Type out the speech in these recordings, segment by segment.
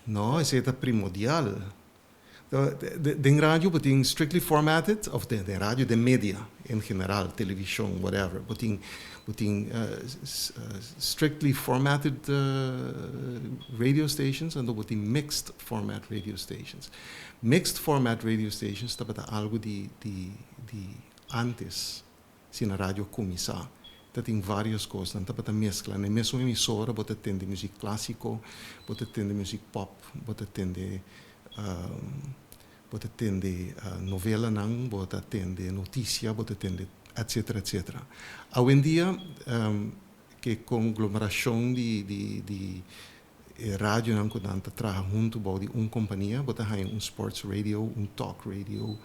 No, esei ta primordial. Den radio bo tin strictly formatted, òf den radio, den media en general, televishon, whatever, bo tin strictly formatted radio stations anto bo tin mixed format radio stations. Mixed format radio stations tabata algu di antes, si na radio kuminsá. Tin vários kos, nan tabata meskla. Na mesun emisora bo ta tende músika klásiko, bo ta tende músika pop, bo ta tende novelanan, bo ta tende notisia, bo ta tende etc. Etc. Awendia, ku konglomerashon di radionan ku nan ta traha huntu bou di un kompania, bo ta un sports radio, un talk radio,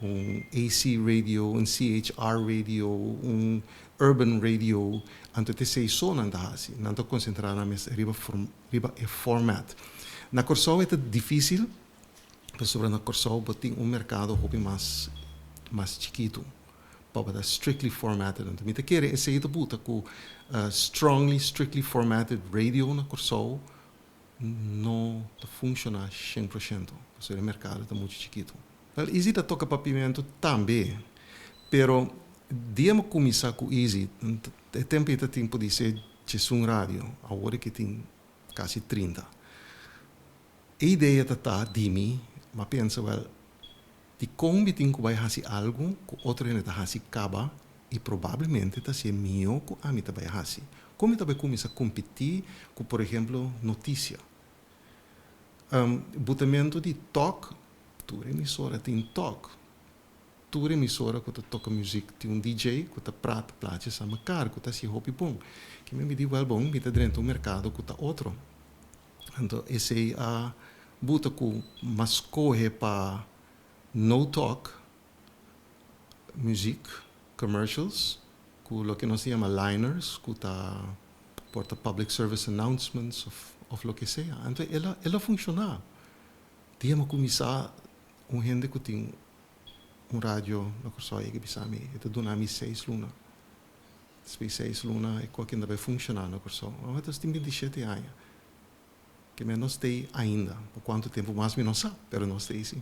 un AC radio, un CHR radio, un urban radio, anto esei so nan ta hasi, nan ta konsentrá na mes riba e format. Na Kòrsou ta difísil, pasobra na Kòrsou bo tin un merkado hopi mas chikitu. Pa ta strictly formatted. Anto mi ta kere esei ta buta ku strongly strictly formatted radio na Kòrsou no ta funshoná 100%. Pasobra e merkado ta muchu chikitu. Well, Easy ta toka papiamentu tambe, pero dia mi a kuminsá ku Easy, e tempu ei tin podisé 11 radio, awor ku tin kasi 30. E idea ta di mi, m'a pensa, well, di kon mi tin ku bai hasi algu ku otro hende ta hasi kaba i probablemente ta hasié mihó ku ami ta bai hasi. Kon mi ta bai kuminsá kompetí ku, por ehèmpel, notisia? Butamentu di talk, tur emisora tin talk. Tur emisora ku ta toka músika tin un DJ ku ta praat plaatjes aan mekaar, ku ta hasi hopi bon. Ke men mi di, well, bon, mi ta drenta un merkado ku ta otro. Anto, esei a buta ku m'a skohe pa no talk, music, commercials, ku loke nos yama liners, ku ta por ta public service announcements òf loke sea. Anto, el a funshoná. Dia mi a kuminsá, un hende ku tin un radio na Kòrsou a bisa mi, e ta duna mi 6 luna. Despues 6 luna e kos ta bai funshoná na Kòrsou. Awor tin 27 aña. Ke men nos t'ei ainda. Pa kuantu tempu mas mi no sa, pero nos t'ei sí.